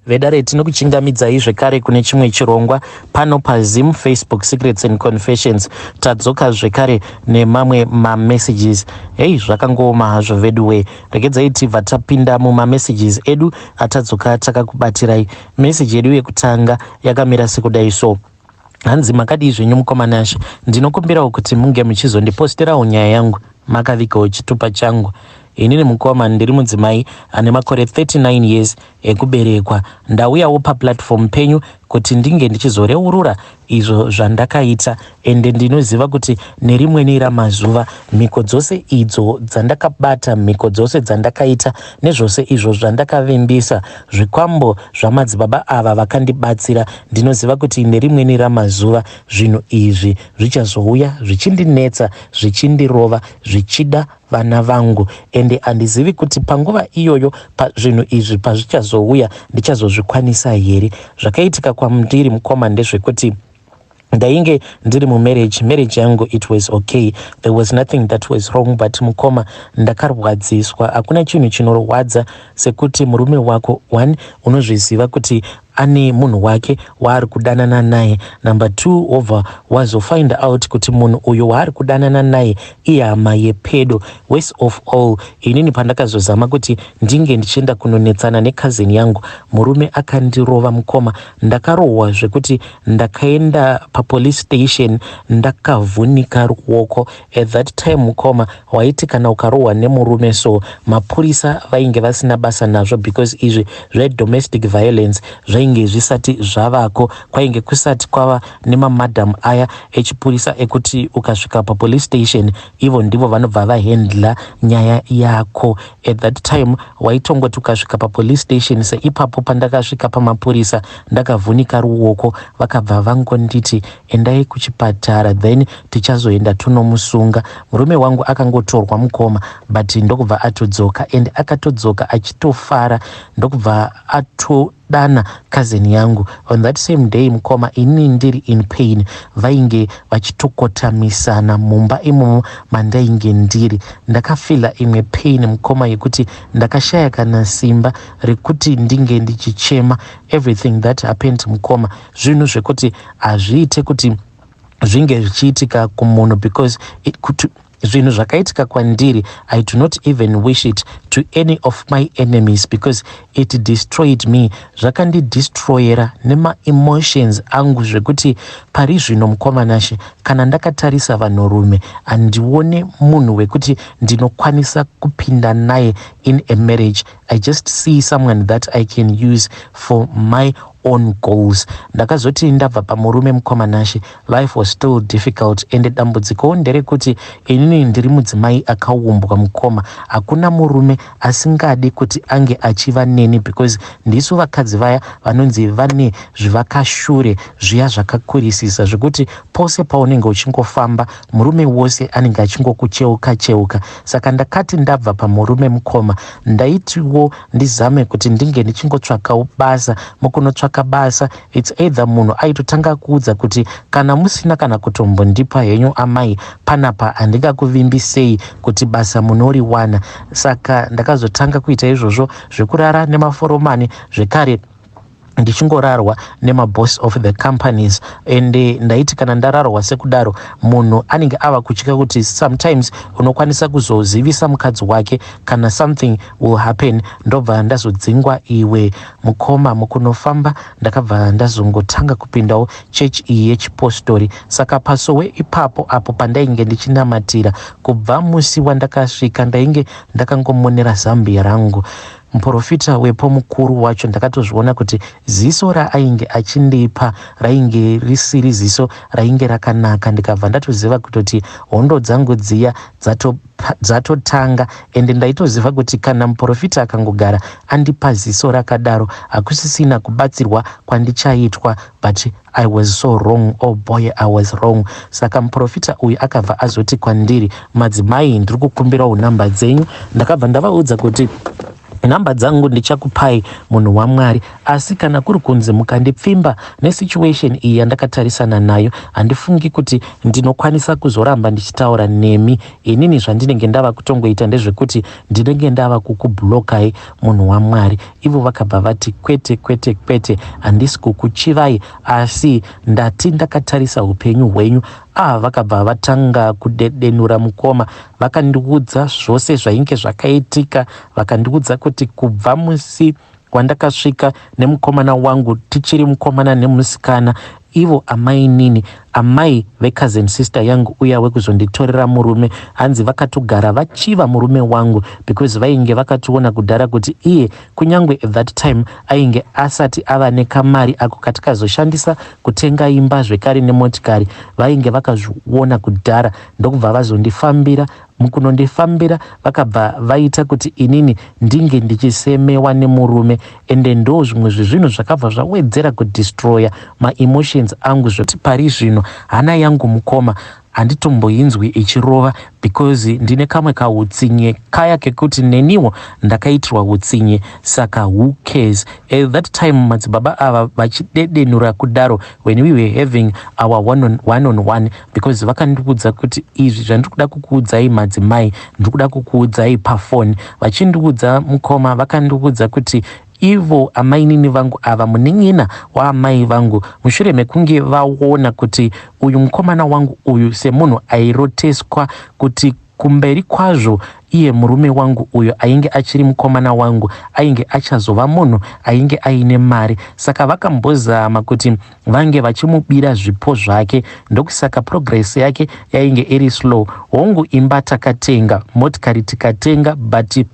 Vedare, tinokuchingamidzai zvekare kune chimwe chirongwa pano paZim Facebook Secrets and Confessions. Tadzoka zvekare nemamwe mamessages. Hei, zvakangooma hazvo veduwe. Regedzai tibva tapinda mumamessages edu atadzoka takakubatirai. Meseji yedu yekutanga yakamira sekudai so. Hanzi, "Makadii zvenyu mukoma Nashe? Ndinokumbirawo kuti munge muchizondiposterawo nyaya yangu makavigawo chitupa changu. Inini mukoma ndiri mudzimai ane makore 39 years ekuberekwa. Ndauyawo paplatform penyu kuti ndinge ndichizoreurura izvo zvandakaita, ende ndinoziva kuti nerimweni ramazuva mhiko dzose idzo dzandakabata, mhiko dzose dzandakaita nezvose izvo zvandakavimbisa zvikwambo zvamadzibaba ava vakandibatsira, ndinoziva kuti nerimweni ramazuva zvinhu izvi zvichazouya zvichindinetsa, zvichindirova, zvichida vana vangu. Ende handizivi kuti panguva iyoyo zvinhu izvi pazvichazouya ndichazozvikwanisa here. Zvakaitika kwamndiri mukoma ndezvekuti ndainge ndiri mumarriage. Marriage yangu, it was okay, there was nothing that was wrong. But mukoma, ndakarwadziswa. Hakuna chinhu chinorwadza sekuti murume wako, one, unozviziva kuti ane munhu wake waari kudanana naye. Number two, wobva wazofind out kuti munhu uyu waari kudanana naye ihama yepedo. Worst of all, inini pandakazozama kuti ndinge ndichienda kunonetsana necousin yangu, murume akandirova mukoma. Ndakarohwa zvekuti ndakaenda papolice station ndakavhunika ruoko. At that time mukoma, waiti kana ukarohwa nemurume so, mapurisa vainge vasina basa nazvo, because izvi zvedomestic violence zvainge zvisati zvavako. Kwainge kusati kwava nemamadhamu aya echipurisa ekuti ukasvika papolice station ivo ndivo vanobva vahandla nyaya yako. At that time waitongoti ukasvika papolice station, seipapo pandakasvika pamapurisa ndakavhunika ruoko, vakabva vangonditi, 'Endai kuchipatara, then tichazoenda tonomusunga.' Murume wangu akangotorwa mukoma, but ndokubva atodzoka, and akatodzoka achitofara, ndokubva atodana cousin yangu on that same day. Mukoma, inini ndiri in pain, vainge vachitokotamisana mumba imomo mandainge ndiri. Ndakafeela imwe pain mukoma yekuti ndakashaya kana simba rekuti ndinge ndichichema. Everything that happened mukoma, zvinhu zvekuti hazviite kuti zvinge zvichiitika kumunhu, because kuti zvinhu zvakaitika kwandiri, I do not even wish it to any of my enemies, because it destroyed me. Zvakandidestroyera nemaemotions angu zvekuti pari zvino mukoma Nashe, kana ndakatarisa vanhurume, handione munhu wekuti ndinokwanisa kupinda naye in a marriage. I just see someone that I can use for my own goals. Ndakazoti ndabva pamurume mukoma Nashe, life was still difficult. Ende dambudzikowo nderekuti inini ndiri mudzimai akaumbwa mukoma. Hakuna murume asingadi kuti ange achiva neni, because ndisu vakadzi vaya vanonzi vane zvivakashure zviya zvakakurisisa, zvekuti pose paunenge uchingofamba murume wose anenge achingokucheuka cheuka. Saka ndakati ndabva pamurume mukoma, ndaitiwo ndizame kuti ndinge ndichingotsvakawo basa. Mukunotsvaka basa, it's either munhu aitotanga kuudza kuti, 'Kana musina kana kutombondipa henyu amai panapa, handingakuvimbisei kuti basa munoriwana.' Saka ndakazotanga kuita izvozvo zvekurara nemaforomani zvekare, ndichingorarwa nemaboss of the companies. Ende ndaiti kana ndararwa sekudaro, munhu anenge ava kutya kuti sometimes unokwanisa kuzozivisa mukadzi wake kana something will happen, ndobva ndazodzingwa. Iwe mukoma, mukunofamba ndakabva ndazongotanga kupindawo chechi iyi yechipostori. Saka pasowe ipapo apo pandainge ndichinamatira, kubva musi wandakasvika ndainge ndakangomonera zambia rangu. Muprofita wepo mukuru wacho, ndakatozviona kuti ziso raainge achindipa rainge risiri ziso rainge rakanaka. Ndikabva ndatoziva kutoti hondo dzangu dziya dzatotanga. Ende ndaitoziva kuti kana muprofita akangogara andipa ziso rakadaro, hakusisina kubatsirwa kwandichaitwa. But I was so wrong. Oh boy, I was wrong. Saka muprofita uyu akabva azoti kwandiri, 'Madzimai, ndiri kukumbirawo nhamba dzenyu.' Ndakabva ndavaudza kuti Nhamba dzangu ndichakupai munhu waMwari asi kana kuri kunzi mukandipfimba nesituation iyi yandakatarisana nayo handifungi kuti ndinokwanisa kuzoramba ndichitaura nemi. Inini zvandinenge ndava kutongoita ndezvekuti ndinenge ndava kukublokai munhu waMwari. Ivo vakabva vati kwete kwete kwete handisi kukuchivai asi ndati ndakatarisa upenyu hwenyu Ah, vakabva vatanga kudedenura mukoma vakandiudza zvose zvainge zvakaitika vakandiudza kuti kubva musi wandakasvika nemukomana wangu tichiri mukomana nemusikana ivo amainini amai vecousin sister yangu uya wekuzonditorera murume hanzi vakatogara vachiva murume wangu because vainge vakatoona kudhara kuti iye Kunyangwe at that time ainge asati ava nekamari ako katikazoshandisa kutenga imba zvekare nemotikari vainge vakazviona kudhara ndokubva vazondifambira. Mukunondifambira vakabva vaita kuti inini ndinge ndichisemewa nemurume ende ndo zvimwe zvezvinhu zvakabva zvawedzera kudestroya maemotions angu zvekuti pari zvino hana yangu mukoma handitomboinzwi ichirova because ndine kamwe kahutsinye kaya kekuti neniwo ndakaitirwa hutsinye saka who cares. At that time madzibaba ava vachidedenura kudaro when we were having our one on one, on one because vakandiudza kuti izvi zvandiri kuda kukuudzai madzimai ndiri kuda kukuudzai pafoni vachindiudza mukoma vakandiudza kuti Ivo amainini vangu ava munin'ina waamai vangu mushure mekunge vaona kuti uyu mukomana wangu uyu semunhu airoteswa kuti kumberi kwazvo iye murume wangu uyo ainge achiri mukomana wangu ainge achazova munhu ainge aine mari saka vakambozama kuti vange vachimubira zvipo zvake ndokusaka progress yake yainge iri slow hongu imba takatenga motikari tikatenga but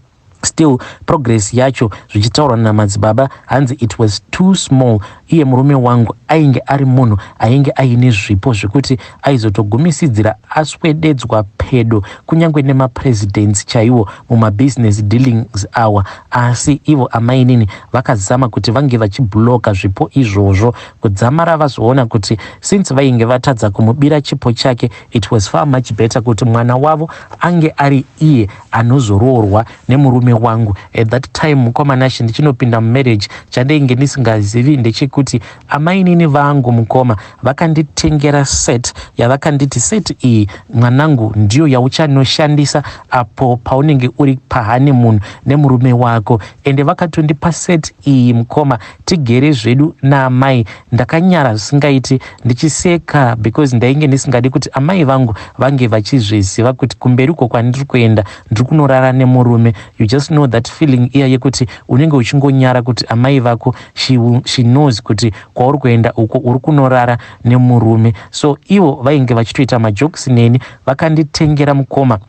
still progress yacho zvichitaurwa namadzibaba hanzi it was too small iye murume wangu ainge ari munhu ainge aine zvipo zvekuti aizotogumisidzira aswededzwa pedo kunyange nemapresidents chaiwo mumabusiness dealings awa asi ivo amainini vakazama kuti vange vachibloka zvipo izvozvo kudzamara vazoona kuti since vainge vatadza kumubira chipo chake it was far much better kuti mwana wavo ange ari iye anozoroorwa nemurume wangu. At that time mukoma Nashe ndichinopinda mumarriage chandainge ndisingazivi ndechekuti amainini vangu mukoma vakanditengera set yavakanditi set iyi mwanangu ndiyo yauchanoshandisa apo paunenge uri pahoneymoon nemurume wako ende vakatondipa set iyi mukoma tigere zvedu naamai ndakanyara zvisingaiti ndichiseka because ndainge ndisingadi kuti amai vangu vange vachizviziva kuti kumberi uko kwandiri kuenda ndiri kunorara nemurume. You just know that feeling iya yekuti unenge uchingonyara kuti amai vako she, will, she knows kuti kwauri kuenda uko uri kunorara nemurume. So ivo vainge vachitoita majokes neni vakanditengera mukoma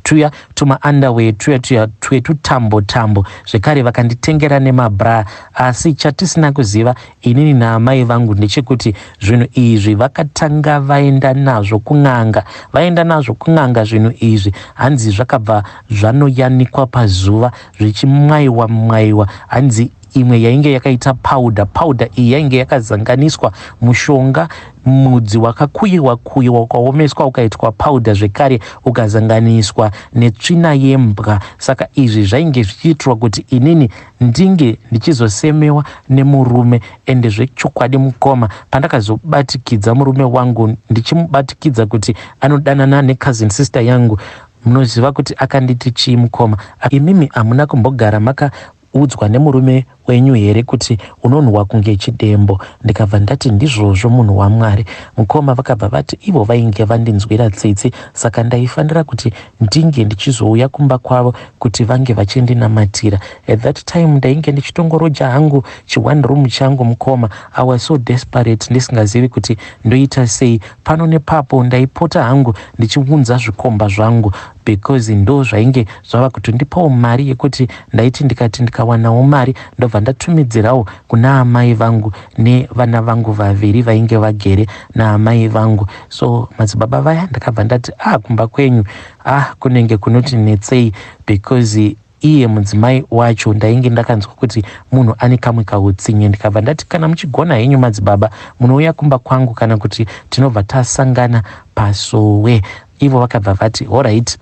tuya tuma underwear tuya tuya twetutambo tambo zvekare vakanditengera nemabra asi chatisina kuziva inini naamai vangu ndechekuti zvinhu izvi vakatanga vaenda nazvo kun'anga vaenda nazvo kun'anga zvinhu izvi hanzi zvakabva zvanoyanikwa pazuva zvichimwaiwa mwaiwa hanzi imwe yainge yakaita powder powder iyi yainge yakazanganiswa mushonga mudzi wakakuyiwa kuyiwa ukaomeswa ukaitwa powder zvekare ukazanganiswa netsvina yembwa saka izvi zvainge zvichiitirwa kuti inini ndinge ndichizosemewa nemurume ende zvechokwadi mukoma pandakazobatikidza murume wangu ndichimubatikidza kuti anodanana necousin sister yangu munoziva kuti akanditi chii mukoma imimi hamuna kumbogara maka udzwa nemurume wenyu here kuti unonhuwa kunge chidembo? Ndikabva ndati ndizvozvo munhu waMwari. Mukoma vakabva vati ivo vainge vandinzwira tsitsi saka ndaifanira kuti ndinge ndichizouya kumba kwavo kuti vange vachindinamatira. At that time ndainge ndichitongoroja hangu chi one room changu mukoma. I was so desperate ndisingazivi kuti ndoita sei. Pano nepapo ndaipota hangu ndichiunza zvikomba zvangu because ndo zvainge zvava kutondipawo mari yekuti ndaiti ndikati ndikawanawo mari ndobva ndatumidzirawo kuna amai vangu nevana vangu vaviri vainge vagere naamai vangu. So madzibaba vaya ndakabva ndati ah kumba kwenyu ah kunenge kunoti netsei because Iye mudzimai wacho ndainge ndakanzwa kuti munhu ane kamwe kahutsinye ndikabva ndati kana muchigona henyu madzibaba munouya kumba kwangu kana kuti tinobva tasangana pasowe. Ivo vakabva vati horaiti.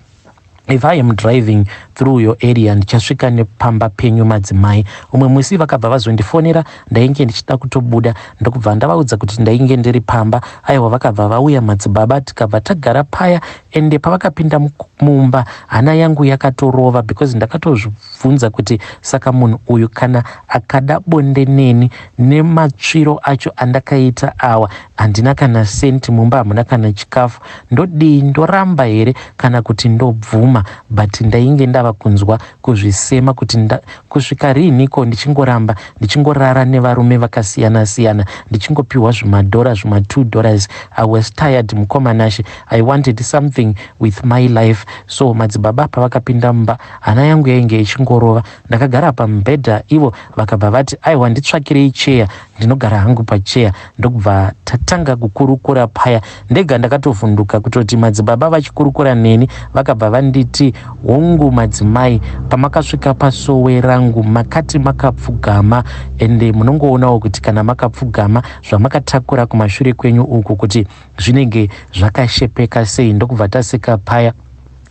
If I am driving through your area ndichasvika nepamba penyu madzimai. Umwe musi vakabva vazondifonera ndainge ndichida kutobuda ndokubva ndavaudza kuti ndainge ndiri pamba. Aiwa vakabva vauya madzibaba tikabva tagara paya ende pavakapinda mumba hana yangu yakatorova because ndakatozvibvunza kuti saka munhu uyu kana akada bonde neni nematsviro acho andakaita awa handina kana senti mumba hamuna kana chikafu ndodii ndoramba here kana kuti ndobvuma but ndainge ndava kunzwa kuzvisema kuti kusvika riiniko ndichingoramba ndichingorara nevarume vakasiyana siyana ndichingopiwa zvimadhora zvima 2 dollars. I was tired, mukoma Nashe. I wanted something with my life. So madzibaba pavakapinda mumba hana yangu yainge ichingorova. Ndakagara pamubhedha ivo vakabva vati aiwa nditsvakirei cheya ndinogara hangu pacheya ndokubva tatanga kukurukura paya. Ndega ndakatovhunduka kutoti madzibaba vachikurukura neni vakabva vanditi hongu madzimai pamakasvika pasowe rangu makati makapfugama ende munongoonawo kuti kana makapfugama zvamakatakura kumashure kwenyu uku kuti zvinenge zvakashepeka sei ndokubva taseka paya.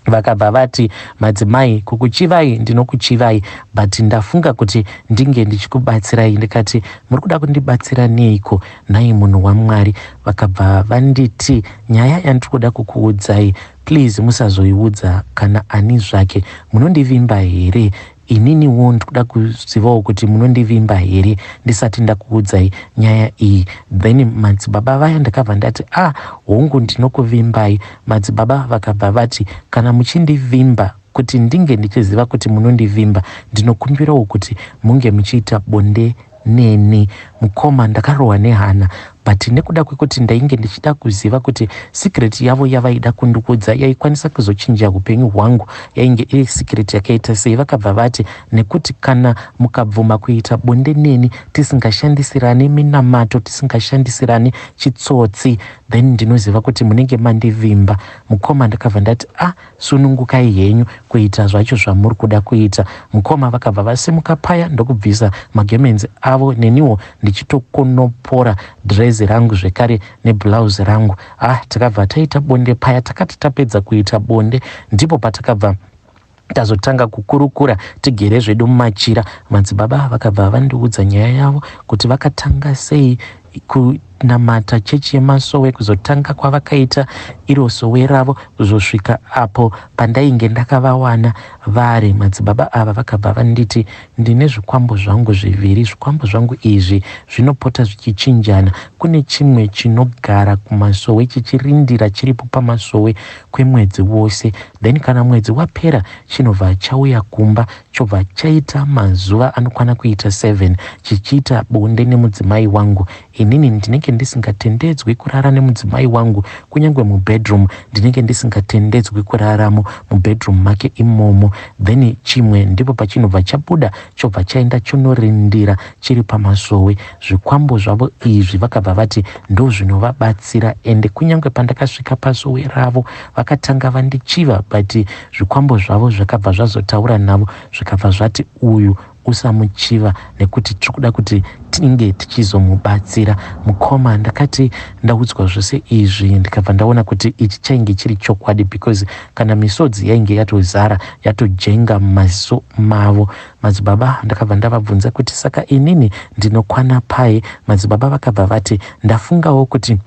Vakabva vati madzimai kukuchivai ndinokuchivai but ndafunga kuti ndinge ndichikubatsirai. Ndikati muri kuda kundibatsira neiko nhai munhu waMwari? Vakabva vanditi nyaya yandiri kuda kukuudzai please musazoiudza kana ani zvake. Munondivimba here? Ininiwo ndikuda kuzivawo kuti munondivimba here ndisati ndakuudzai nyaya iyi. Then madzibaba vaya ndakabva ndati ah hongu ndinokuvimbai. Madzibaba vakabva vati kana muchindivimba kuti ndinge ndichiziva kuti munondivimba ndinokumbirawo kuti munge muchiita bonde neni. Mukoma ndakarohwa nehana but nekuda kwekuti ndainge ndichida kuziva kuti secret yavo yavaida kundiudza yaikwanisa kuzochinja upenyu hwangu yainge iri secret yakaita sei. Vakabva vati nekuti kana mukabvuma kuita bonde neni tisingashandisirani minamato tisingashandisirani chitsotsi then ndinoziva kuti munenge mandivimba. Mukoma ndakabva ndati ah sunungukai henyu kuita zvacho zvamuri kuda kuita. Mukoma vakabva vasimuka paya ndokubvisa magemenzi avo neniwo ndichitokonopora dhirezi rangu zvekare neblouse rangu. Ah takabva taita bonde paya. Takati tapedza kuita bonde ndipo patakabva tazotanga kukurukura tigere zvedu mumachira. Madzibaba vakabva vandiudza nyaya yavo kuti vakatanga sei kunamata chechi yemasowe kuzotanga kwavakaita iro sowe ravo kuzosvika apo pandainge ndakavawana vari. Madzibaba ava vakabva vanditi ndine zvikwambo zvangu zviviri. Zvikwambo zvangu izvi zvinopota zvichichinjana. Kune chimwe chinogara kumasowe chichirindira chiripo pamasowe kwemwedzi wose then kana mwedzi wapera chinobva chauya kumba chobva chaita mazuva anokwana kuita 7 chichiita bonde nemudzimai wangu. Inini ndinenge ndisingatendedzwi kurara nemudzimai wangu kunyange mubedroom ndinenge ndisingatendedzwi kuraramo mubedroom make imomo. Then chimwe ndipo pachinobva chabuda chobva chaenda chonorindira chiri pamasowe. Zvikwambo zvavo izvi vakabva vati ndozvinovabatsira ende kunyange pandakasvika pasowe ravo vakatanga vandichiva but zvikwambo zvavo zvakabva zvazotaura navo zvikabva zvati uyu usamuchiva nekuti tiri kuda kuti tinge tichizomubatsira. Mukoma ndakati ndaudzwa zvose izvi ndikabva ndaona kuti ichi chainge chiri chokwadi because kana misodzi yainge yatozara yatojenga mumaziso mavo. Madzibaba ndakabva ndavabvunza kuti saka inini ndinokwana pai? Madzibaba vakabva vati ndafungawo kuti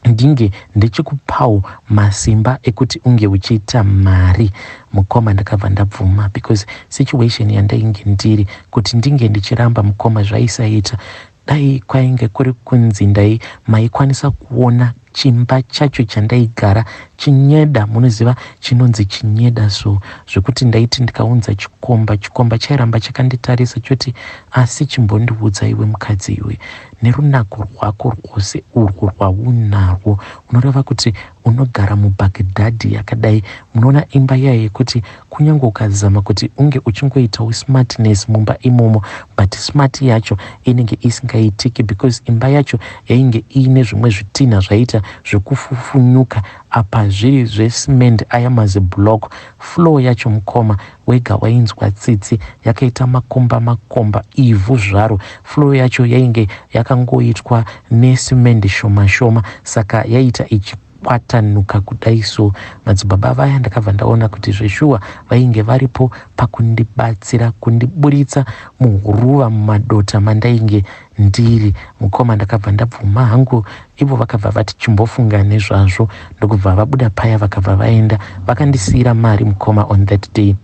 ndinge ndichikupawo masimba ekuti unge uchiita mari. Mukoma ndakabva ndabvuma because situation yandainge ndiri kuti ndinge ndichiramba mukoma zvaisaita. Dai kwainge kuri kunzi ndai maikwanisa kuona chimba chacho chandaigara chinyeda munoziva chinonzi chinyeda so zvekuti ndaiti ndikaunza chikomba chikomba chairamba chakanditarisa choti asi chimbondiudza iwe mukadzi iwe nerunako rwako rwose urwo rwaunarwo unoreva kuti unogara muBhagidhadhi yakadai. Munoona imba iya yekuti kunyange ukazama kuti unge uchingoitawo smartness mumba imomo but smart yacho inenge isingaitiki because imba yacho yainge iine zvimwe zvitinha zvaiita zvekufufunyuka apa zviri zvecement aya maziblock. Floor yacho mukoma wega wainzwa tsitsi yakaita makomba makomba ivhu zvaro. Floor yacho yainge yakangoitwa necement shoma shoma saka yaiita ichi. Kwatanuka kudai so madzibaba vaya ndakabva ndaona kuti zveshuwa vainge varipo pakundibatsira kundiburitsa muhuruva mumadota mandainge ndiri mukoma. Ndakabva ndabvuma hangu, ivo vakabva vati chimbofunga nezvazvo, ndokubva vabuda paya vakabva vaenda vakandisiyira mari mukoma. On that day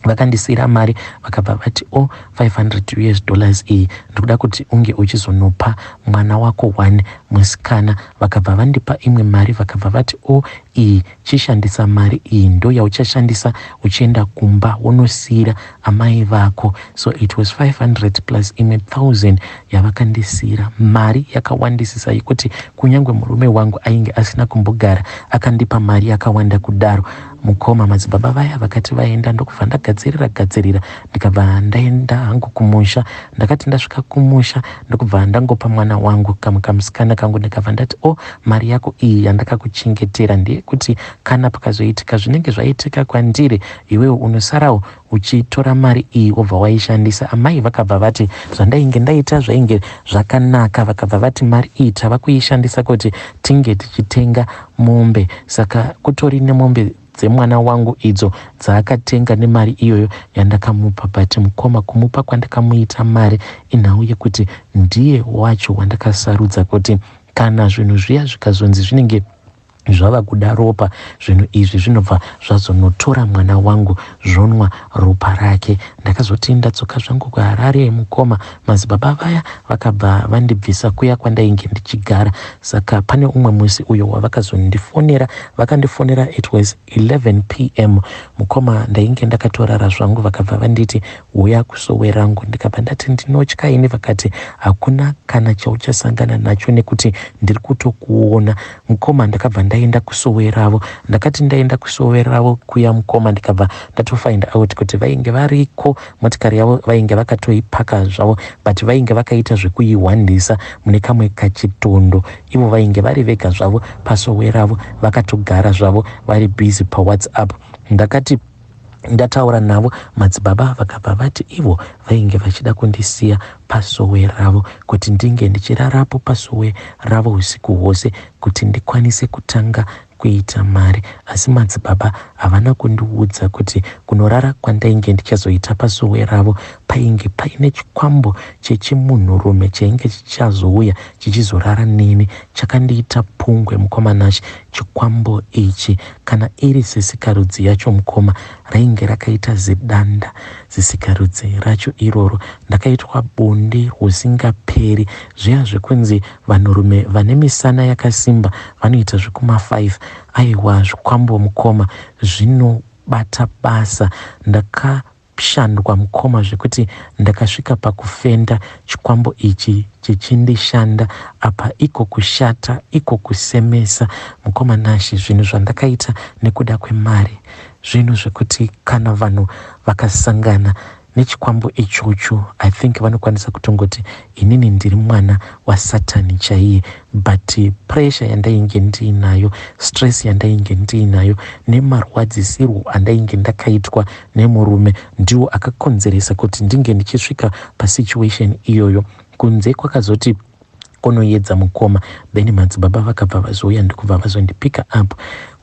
vakandisiyira mari, vakabva vati, "O oh, 500 US dollars iyi ndikuda kuti unge uchizonopa mwana wako one musikana." Vakabva vandipa imwe mari, vakabva vati, "O oh, iyi chishandisa mari iyi, ndo yauchashandisa uchienda kumba wonosiyira amai vako." So it was 500 plus imwe 1000 yavakandisiyira, mari yakawandisisa yekuti kunyange murume wangu ainge asina kumbogara akandipa mari yakawanda kudaro mukoma. Madzibaba vaya vakati vaenda, ndokubva ndagadzirira gadzirira, ndikabva ndaenda hangu kumusha. Ndakati ndasvika kumusha, ndokubva ndangopa mwana wangu kamwe kamusikana kangu, ndikabva ndati, "O oh, mari yako iyi yandakakuchengetera ndeyekuti kana pakazoitika zvinenge zvaitika kwandiri, iwewe unosarawo uchitora mari iyi wobva waishandisa." Amai vakabva vati zvandainge ndaita zvainge zvakanaka. Vakabva vati mari iyi tava kuishandisa kuti tinge tichitenga mombe, saka kutori nemombe dzemwana wangu idzo dzaakatenga nemari iyoyo yandakamupa. But mukoma, kumupa kwandakamuita mari inhau yekuti ndiye wacho wandakasarudza kuti kana zvinhu zviya zvikazonzi zvinenge zvava kuda ropa, zvinhu izvi zvinobva zvazonotora mwana wangu zvonwa ropa rake. Ndakazoti ndadzoka zvangu kuHarare mukoma, madzibaba vaya vakabva vandibvisa kuya kwandainge ndichigara. Saka pane umwe musi uyo wavakazondifonera, vakandifonera, it was 11 p.m. mukoma, ndainge ndakatorara zvangu. Vakabva vanditi, "Uya kusowe rangu." Ndikabva ndati, "Ndinotya ini." Vakati, "Hakuna kana chauchasangana nacho nekuti ndiri kutokuona." Mukoma, ndakabva ndaenda kusowe ravo. Ndakati ndaenda kusowe ravo kuya mukoma, ndikabva ndatofind out kuti vainge variko, motikari yavo vainge vakatoipaka zvavo, but vainge vakaita zvekuihwandisa mune kamwe kachitondo. Ivo vainge vari vega zvavo pasowe ravo, vakatogara zvavo vari busy paWhatsApp. Ndakati ndataura navo, madzibaba vakabva vati ivo vainge vachida kundisiya pasowe ravo kuti ndinge ndichirarapo pasowe ravo usiku hwose kuti ndikwanise kutanga kuita mari. Asi madzibaba havana kundiudza kuti kunorara kwandainge ndichazoita pasowe ravo painge paine chikwambo chechimunhurume chainge chichazouya chichizorara neni. Chakandiita pungwe mukoma Nashe chikwambo ichi. Kana iri sesikarudzi yacho mukoma, rainge rakaita zidanda zisikarudzi racho iroro. Ndakaitwa bonde rwusingaperi, zviya zvekunzi vanhurume vane misana yakasimba vanoita zvekuma5. Aiwa, zvikwambo mukoma zvinobata basa. Ndakashandwa mukoma zvekuti ndakasvika pakufenda, chikwambo ichi chichindishanda. Apa iko kushata, iko kusemesa mukoma Nashe, zvinhu zvandakaita nekuda kwemari, zvinhu zvekuti kana vanhu vakasangana nechikwambo ichocho, I think vanokwanisa kutongoti inini ndiri mwana wasatani chaiye. But pressure yandainge ndiinayo, stress yandainge ndiinayo nemarwadzisirwo andainge ndakaitwa nemurume ndiwo akakonzeresa kuti ndinge ndichisvika pasituation iyoyo. Kunze kwakazoti kunoedza mukoma, then madzibaba vakabva vazouya ndikubva vazondipika up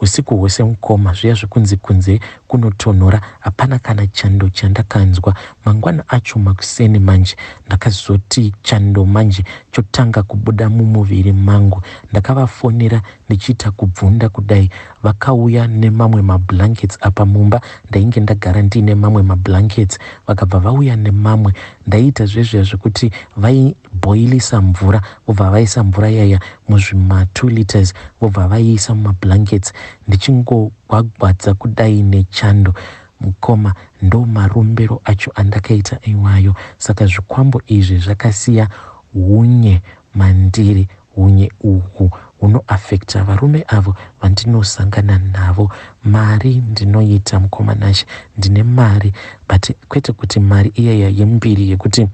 usiku hwose mukoma. Zviya zvekunzi kunze kunotonhora, hapana kana chando chandakanzwa. Mangwana acho makuseni manje, ndakazoti chando manje chotanga kubuda mumuviri mangu. Ndakavafonera ndichiita kubvunda kudai, vakauya nemamwe mablankets. Apa mumba ndainge ndagara ndiine mamwe mablankets, vakabva vauya nemamwe. Ndaiita zvezviya zvekuti vaibhoilisa mvura, vobva vaisa mvura yaya muzvima 2 liters, vobva vaiisa mumablankets, ndichingogwagwadza kudai nechando mukoma. Ndo marumbero acho andakaita iwayo. Saka zvikwambo izvi zvakasiya hunye mandiri. Hunye uhu hunoafecta varume avo vandinosangana navo. Mari ndinoita mukoma Nashe, ndine mari, but kwete kuti mari iyaya yembiri yekuti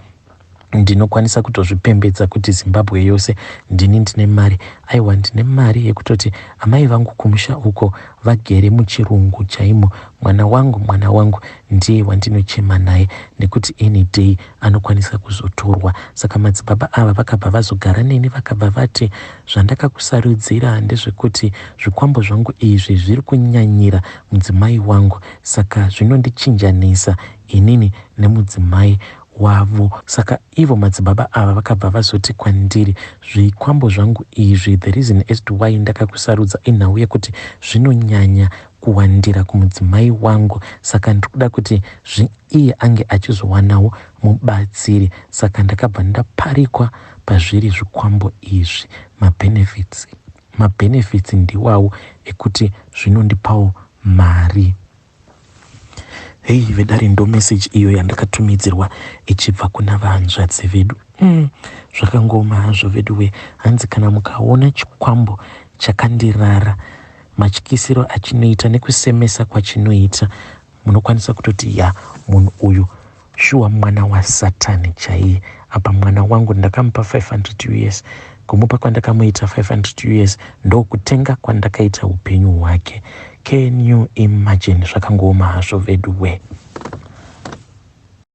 Ndinokwanisa kutozvipembedza kuti Zimbabwe yose ndini ndine mari. Aiwa ndine mari yekutoti amai vangu kumusha uko vagere muchirungu chaimo. Mwana wangu, mwana wangu ndiye wandinochema naye nekuti any day anokwanisa kuzotorwa. Saka madzibaba ava vakabva vazogara neni vakabva vati zvandakakusarudzira ndezvekuti zvikwambo zvangu izvi zviri kunyanyira mudzimai wangu saka zvinondichinjanisa inini nemudzimai wavo. Saka ivo madzibaba ava vakabva vazoti kwandiri, Zvikwambo zvangu izvi, the reason as to why ndakakusarudza inhau yekuti zvinonyanya kuwandira kumudzimai wangu saka ndiri kuda kuti iye ange achizowanawo mubatsiri. Saka ndakabva ndaparikwa pazviri zvikwambo izvi. Mabenefits, mabenefits ndiwawo ekuti zvinondipawo mari. Hei vedare ndo message iyo yandakatumidzirwa ichibva kuna vahanzvadzi vedu. Zvakangooma hazvo veduwe. Hanzi kana mukaona chikwambo chakandirara matyisiro achinoita nekusemesa kwachinoita munokwanisa kutoti ya munhu uyu Shuwa mwana wasatani chaiye. Apa mwana wangu ndakamupa 500 us kumupa kwandakamuita 500 us ndokutenga kwandakaita upenyu hwake. Can you imagine zvakangooma hazvo veduwe.